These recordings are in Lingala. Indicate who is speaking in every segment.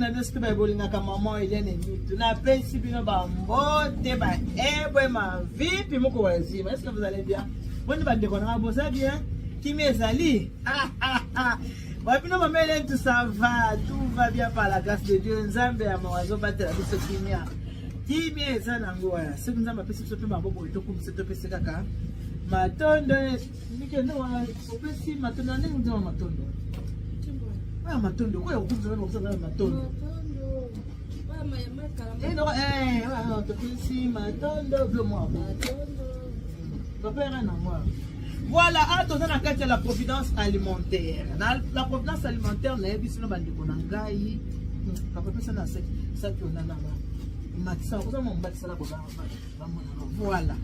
Speaker 1: na bino soki bolingaka maman Eliane Nitu napesi bino bambote baebwe mavipi moko wazima. Est-ce que vous allez bien? Boni bandeko na nga boza bien? Kimi ezali? Ba bino mama Eliane tout ça va, tout va bien par la grâce de Dieu. Nzambe ya mawa azobatela biso kimia. Kimia eza nango wana. Soki Nzambe apesi biso mpe maboko tokumisa topesi kaka matondo. Mikende wana opesi matondo na ndenge nzema matondo. Ah, matondo oyo okumisa nzambe okosala matondo. Eh, no, eh, ah, topesi matondo blo mwa. Papa era na mwa. Voilà, ah, toza na kati ya la providence alimentaire. Na la providence alimentaire nayebi sino bandeko na ngai. Papa pesa na saki saki onana ba. Matisa, oza mwa mbatisa na boba. Voilà.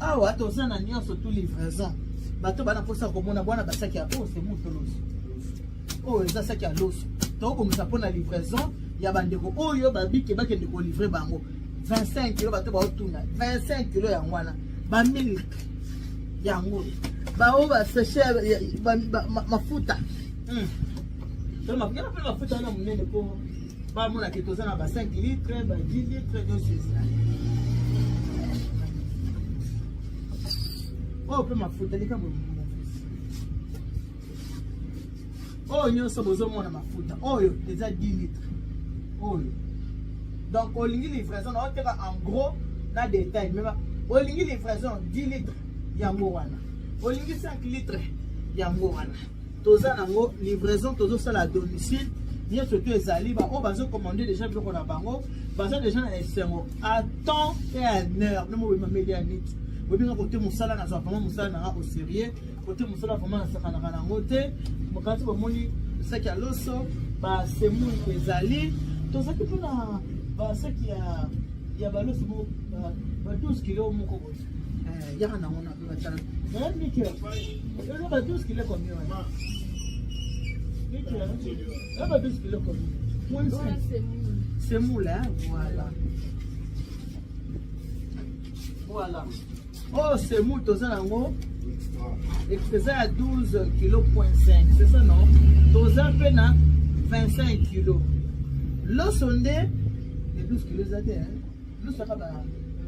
Speaker 1: Awa toza na nyonso tout livraison. Bato bana mposa komona bwana basaki ya oyo c'est moto loso. Oyo eza saki ya loso. Tokobongisa mpo na livraison ya bandeko oyo babike bakende kolivre bango. 25 kilo bato baotuna 25 kilo yango wana ba milk yango baoyo basachet mafuta. Mafuta mafuta wana monene mpo bamona ke toza na ba 5 litre ba 10 litre nyonso ezali oyo mpe mafuta likambo oyo nyonso bozomona mafuta oyo eza 10 litre oyo donc olingi livraison na oteka en gros na détail mema olingi livraison 10 litre yango wana olingi 5 litre yango wana toza nango livraison tozosala à domicile nyonso to ezali baoyo bazocommande déjà biloko na bango baza déjà na esengo à temps et à heure nde mobima media nit bobenga kote mosala nazwa vraiment mosala nanga au sérieux kote mosala vraiment nasakanaka nango te mokati bomoni saki ya loso basemoule ezali tozalaki mpe na basaki ya baloso ba 12 kilo moko boye eh, yaka nango na mpe batala eh, mike eza ba 12 kilo combien wana mike eza ba 12 kilo combien semoule hein voilà voilà oyo oh, semoule toza nango eza ya 12 kilo point 5 c'est ça non toza mpe na 25 kilo loso nde ya 12 kilo eza te loso aka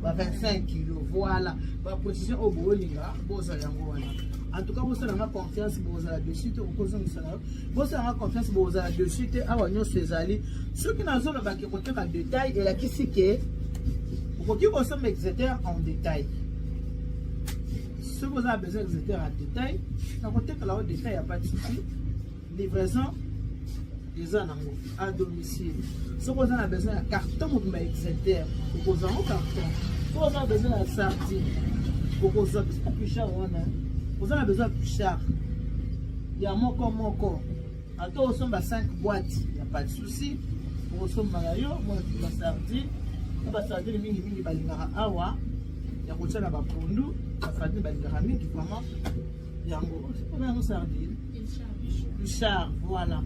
Speaker 1: ba 25 kilo voilà ba précision oyo boolinga bozala yango wana en tout cas bosala nga confiance bozala dessus te okozongisa na yo bosala nga confiance bozala dessus te awa nyonso ezali soki nazoloba ke koteka détail elakisi ke okoki kosomba exeter en détail soki oza na besoin exeter en détail nakotekela yo détail ya pas de souci livraison eza nango à domicile soki oza na besoin ya carton mobimba ya exeter okozwa yango carton soki oza na besoin ya sardine okozwa biso puchard wana oza na besoin ya puchard ya moko moko ata osomba 5 boîte ya pas de souci okosomba na yo basardine po basardine mingimingi balingaka awa ya kotia na bapondu basardine balingaka mingi vraiment yango oyo yango sardine puchard voilà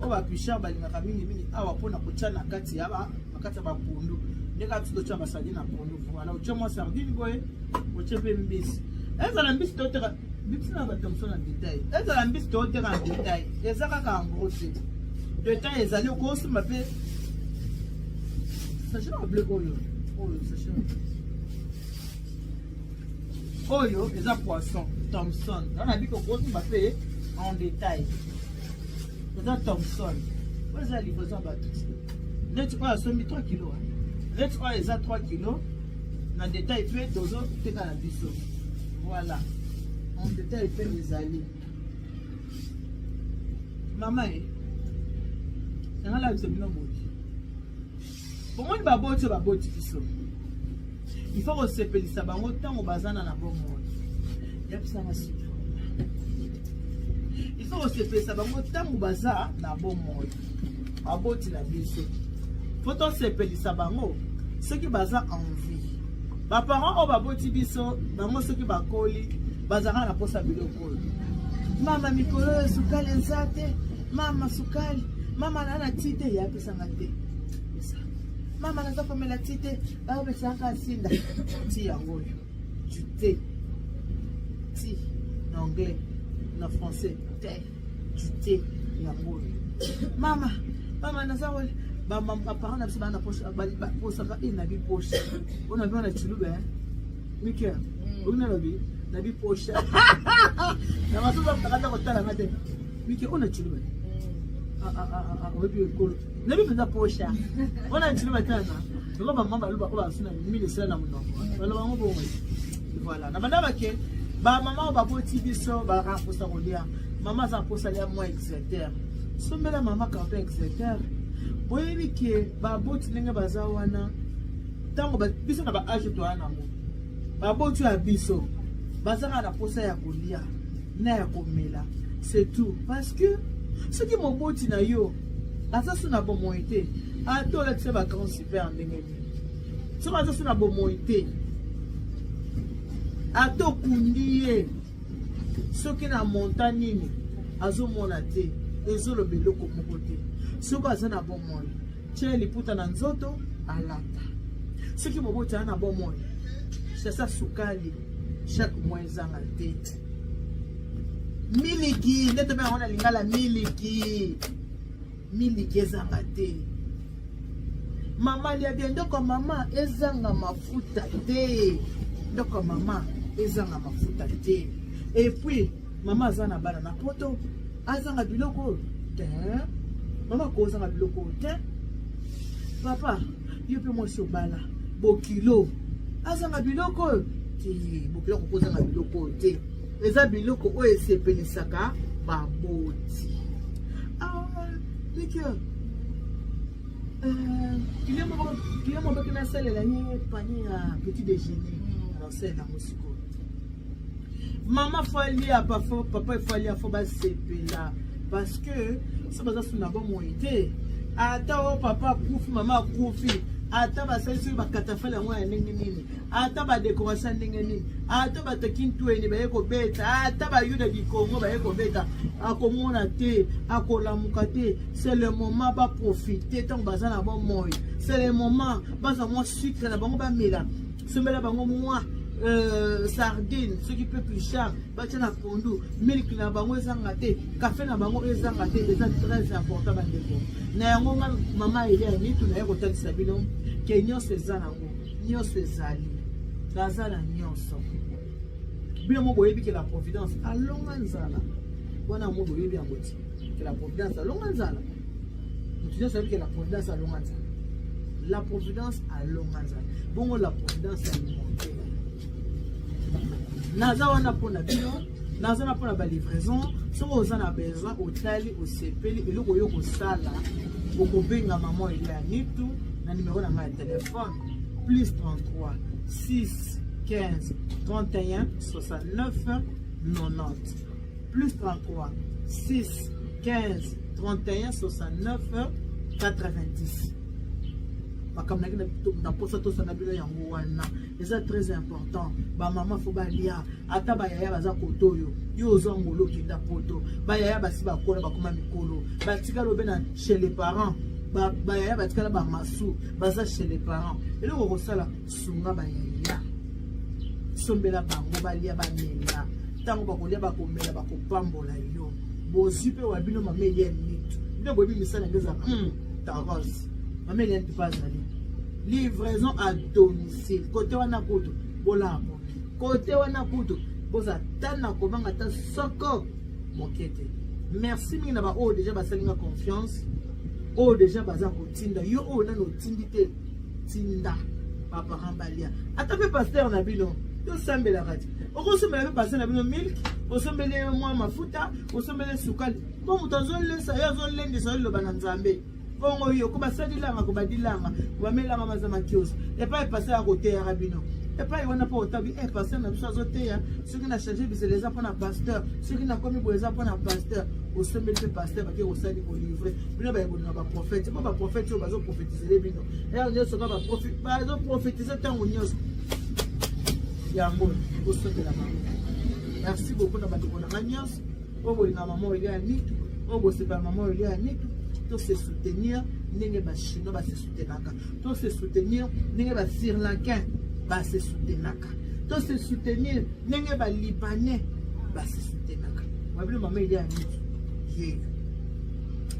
Speaker 1: oyo bapuchard balingaka mingimingi awa mpona kotia na kati ya na kati ya bapondu nde kaka biso totia basardine na pondu voilà otie mwa sardine boye otie mpe mbisi ezala mbisi toteka bibisi na bato mosusu na detail ezala mbisi toteka na detail eza kaka en gros te detail ezali okosomba mpe sachet na bleu oyo oyo sachet na bleu oyo eza poisson thomson wana biko okosomba mpe en detail eza thomson oyo eza livraison bato neti oyo asombi 3 kilo neti oyo eza 3 kilo na detail mpe tozoteka na biso voilà en detail mpe ezali mama e nanga lakisa bino boye bomoni baboti oyo baboti biso il faut kosepelisa bango ntango baza na na bomoi yebisanga sika il faut kosepelisa bango ntango baza na bomoi baboti na biso fo tosepelisa bango soki baza en vie baparent oyo baboti biso bango soki bakoli bazalaka na mposa biloko oyo mama mikolo oyo sukali eza te mama sukali mama na na ti te ye apesanga te mama naza komela ti te bapesaka nsinda ti yango oyo du thé ti na anglais na français te du thé yango oyo mama mama naza Baparent na biso baa na posaka e na biposha oyo na bino na chiluba mike oyo nalobi na biposha na bato bakata kotala nga te mike oyo na chiluba oyebi ekolo nayebi mpenza posha oyo na chiluba tana yango bamama baluba oyo basu na mili esila na monoko baloba yango bongo. Voilà, na banda bake bamama oyo baboti biso balaka mposa kolia. Mama aza mposa lia mwa exeter, sombela mama carton exeter. Boyebi ke baboti ndenge baza wana, ntango biso na baage toya nango, baboti ya biso bazaka na mposa ya kolia na ya komela, c'est tout. Parce que soki moboti na yo aza so na bomoi te, ata olatisa bagrand super ndenge nini, soki aza so na bomoi te, ata okundi ye soki na monta nini, azomona te, ezoloba eloko moko te. Soki aza na bomoi, tie liputa na nzoto alata. Soki moboti aza na bomoi, sasa sukali chaque mois ezanga te, miliki nde tobenga yango na lingala miliki, miliki ezanga te. Mama lia bien, ndoko mama ezanga mafuta te, ndoko mama ezanga mafuta te. Et puis mama aza na bana na poto, azanga biloko oyo te? Mama kozanga biloko oyo te. Papa, yo mpe mwasi obala, bokilo azanga biloko oyo te? Bokilo akokozanga biloko oyo te. Eza biloko oyo esepelisaka baboti. Mike, client moko baki nasalela ye panier ya petit déjeuner, nasalela yango sikoyo. Mama faut alia, papa faut alia, faut basepela, parce que so baza su na bomoi te, ata oyo papa akufi, mama akufi, ata basali soki bakatafale yango ya ndenge nini, ata badécoration ya ndenge nini, ata bataki ntweni baye kobeta, ata bayuda dikongo baye kobeta, akomona te, akolamuka te. C'est le moment baprofite ntango baza na bomoi. C'est le moment bazwa mwa sucre na bango bamela, sombela bango mwa sardine soki mpe pluchard batia na pondu, milk na bango ezanga te, kafe na bango ezanga te. Eza très important, bandeko. Na yango nga mama Elia ya mitu naye kotalisa bino ke nyonso eza nango, nyonso ezali, naza na nyonso. Bino mo boyebi ke la providence alonga nzala wana, mo boyebi yango ti ke la providence alonga nzala. Moto nyonso ayebi ke la providence alonga nzala, la providence alonga nzala. Bongo la providence alimentaire, naza wana mpona bino, naza na mpona balivraison. Soki oza na besoin, otali, osepeli eloko oyo kosala, okobenga mama Elia ya Nitu na numero na ngai ya telefone: plus 33 6 15 31 69 90, plus 33 6 15 31 69 90. Makambo naki na posa tosana bino yango wana eza très important. Bamama faut balia, ata bayaya baza kote oyo yo ozwa ngolo okenda poto, bayaya basi bakola, bakoma mikolo, batikala obe na chez les parents, bayaya batikala bamasu baza chez les parents. Eloko kosala, sunga bayaya, sombela bango balia, bamela. Ntango bakolia, bakomela, bakopambola yo. Bozwi mpe wa bino mama Elia Nitu. Bino boyebi misala yango eza taros. Mama Elia Nitu mpe azali livraison à domicile. Kote wana kutu bolaa kote wana kutu boza ta na kobanga ata soko moke te. Merci mingi na baoyo deja basalinga confiance, oyo deja baza kotinda. Yo oyo nano otindi te, tinda baparent balia. Ata mpe pasteur na bino tosambelaka ti, okosombela mpe pasteur na bino milk, osombeli ye mwa mafuta, osombeli sukali, mpo moto azolesa yo, azolendisa yo liloba na Nzambe. Bongo yo kobasalilanga, kobadilanga, kobamelanga maza makioso epai pasteur akoteyaka bino epai wana, mpo otabi e pasteur na biso azoteya. Soki na change bizela eza mpona pasteur, soki nakomi boye eza mpona pasteur. Osombeli mpe pasteur, bake kosali kolivre bino. Bayebolinga baprophète, mpo baprophète oyo bazoprophétisele bino ere nyonso, ka bazoprophétise ntango nyonso yango osombela bango. Merci beaucoup na bandeko na nga nyonso oyo bolinga mama Elia ya Mitu, oyo bosepela mama Elia ya Mitu. Tose soutenir ndenge bachinois base soutenaka, tose soutenir ndenge basri lankain base soutenaka, tose soutenir ndenge balibanais base soutenaka. Wabino mama Elia ya Mitu ye,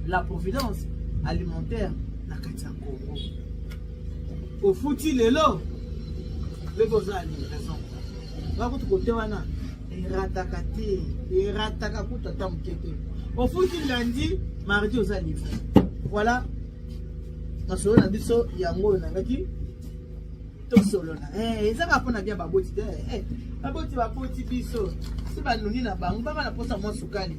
Speaker 1: la providence alimentaire. Na kati ya Congo. Ofuti lelo lobi oza na livraison. Bakutu kote wana erataka te, erataka kutu ata moke te. Ofuti lundi, mardi oza livre. Voilà masolo na biso yango oyo nangaki tosolola. Eh, eza kaka mpona bia baboti te. Eh, baboti baboti biso si banuni na bango baka na mposa mwa sukali,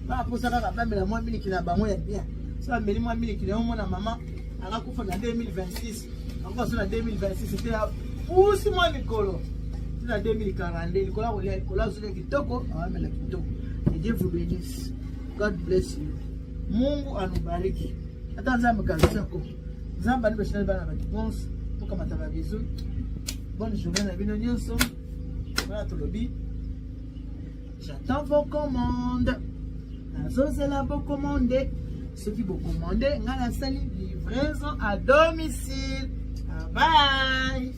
Speaker 1: baka mposa kaka bamela mwa miliki na bango ya bien. So bameli mwa miliki na yo, mona mama akakufa na 2026, akufa so na 2026 te, apusi mwa mikolo ti na 2042 likolo akolia, likolo azolia kitoko, awamela kitoko. Que Dieu vous bénisse. God bless you. Mungu anubariki. Ata Nzambe kazako. Nzambe anibeshana bana bato bonso, tokamata ba bisous. Bonne journée na bino nyonso. Wana tolobi j'attends vos commandes. Nazozela bocommande. Soki bocommande, ngai nasali livraison à domicile. Bye.